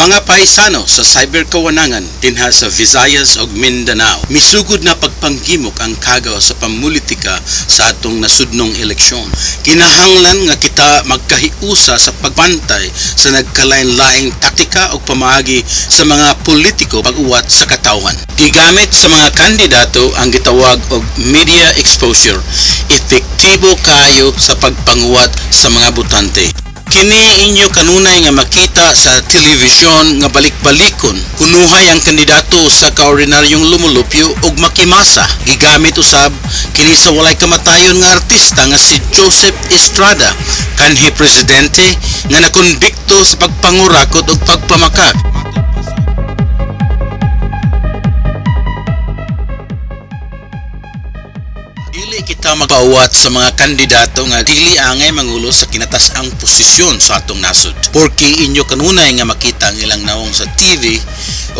Mga paisano sa cyberkawanangan dinha sa Visayas ug Mindanao, misugod na pagpanggimok ang kagaw sa pamulitika sa atong nasudnong eleksyon. Kinahanglan nga kita magkahiusa sa pagbantay sa nagkalain-laing taktika ug pamaagi sa mga politiko pag-uwat sa katawhan. Gigamit sa mga kandidato ang gitawag og media exposure, epektibo kaayo sa pagpanguwat sa mga botante. Kini inyo kanunay nga makita sa telebisyon nga balik-balikon. Kunuhay ang kandidato sa kaordinaryong lumulupyo ug makimasa. Gigamit usab kini sa walay kamatayon nga artista nga si Joseph Estrada, kanhi presidente nga nakonbikto sa pagpangurakot ug pagpamakak. Dili kita magpauwat sa mga kandidato nga dili angay mangulo sa kinatas-ang posisyon sa atong nasod. Porque inyo kanunay nga makita ang ilang nawong sa TV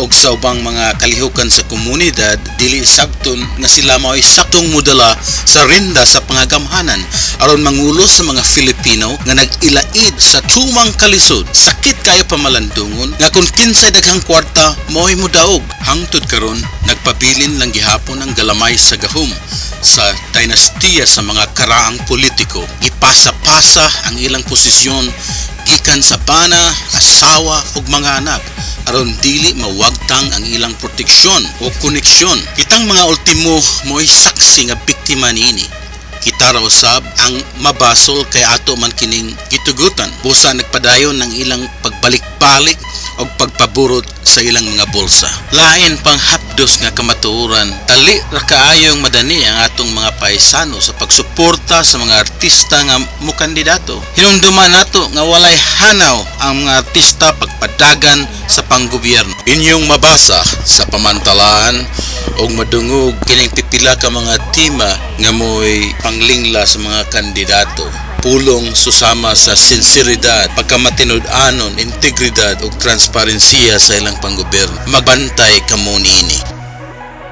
o sa ubang mga kalihukan sa komunidad, dili sabton nga sila mao'y saktong modala sa rinda sa pangagamhanan aron mangulo sa mga Filipino nga nag-ilaid sa tumang kalisod. Sakit kayo pamalandungon nga kung kinsay daghang kwarta mao'y modaog. Hangtod karon nagpabilin lang gihapon ang galamay sa gahom sa dinastiya sa mga karaang politiko. Gipasa-pasa ang ilang posisyon gikan sa bana, asawa ug mga anak aron dili mawagtang ang ilang proteksyon o koneksyon. Kitang mga ultimo mo'y saksi nga biktima niini. Kita ra usab ang mabasol kay ato man kining gitugutan. Busa nagpadayon ng ilang pagbalik-balik o pagpaburot sa ilang mga bulsa. Lain pang hapdos nga kamatuoran, dali ra kaayong madani ang atong mga paisano sa pagsuporta sa mga artista nga mokandidato. Hinumduman nato nga walay hanaw ang mga artista pagpadagan sa panggobyerno. Inyong mabasa sa pamantalaan og madungog kining pipila ka mga tema nga mo'y panglingla sa mga kandidato. Pulong susama sa sinseridad, pagkamatinud-anon, integridad ug transparensiya sa ilang panggobyerno. Magbantay kamo niini.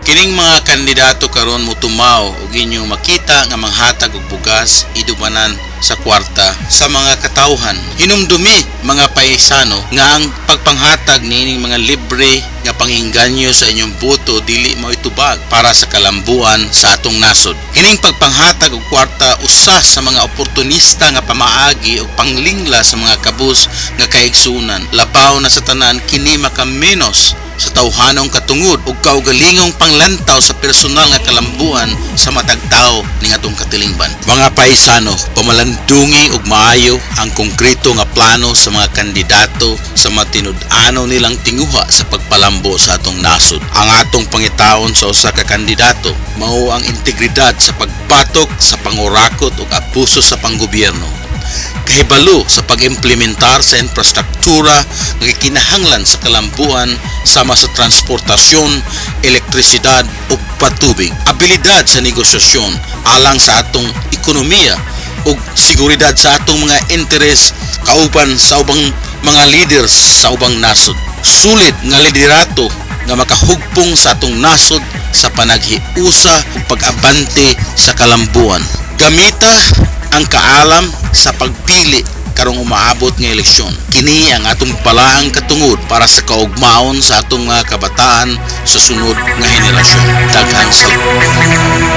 Kining mga kandidato karon motumaw ug inyong makita nga manghatag og bugas, idumanan sa kwarta sa mga katawhan. Hinumdumi mga paisano nga ang pagpanghatag niining mga libre nga pangingganyo sa inyong boto dili mao'y tubag para sa kalambuan sa atong nasod. Kining pagpanghatag og kwarta usa sa mga oportunista nga pamaagi og panglingla sa mga kabus nga kaigsuonan. Labaw na sa tanan kini makamenos sa tawhanong katungod ug kaugalingong panglantaw sa personal nga kalambuan sa matag tawo ning atong katilingban. Mga paisano, pamalandungi og maayo ang konkreto nga plano sa mga kandidato sa matinud-ano nilang tinguha sa pagpalambo sa atong nasod. Ang atong pangitaon sa usa ka kandidato mao ang integridad sa pagbatok sa pangurakot ug abuso sa panggobyerno, kahibalo sa pag-implementar sa infrastruktura nga gikinahanglan sa kalambuan sama sa transportasyon, elektrisidad ug patubig, abilidad sa negosasyon alang sa atong ekonomiya ug seguridad sa atong mga interes kauban sa ubang mga leader sa ubang nasod. Sulit nga liderato nga makahugpong sa atong nasod sa panaghiusa ug pag-abante sa kalambuan. Gamita ang kaalam sa pagpili karong umaabot nga eleksyon. Kini ang atong balaang katungod para sa kaugmaon sa atong mga kabataan sa sunod nga henerasyon. Daghang salamat.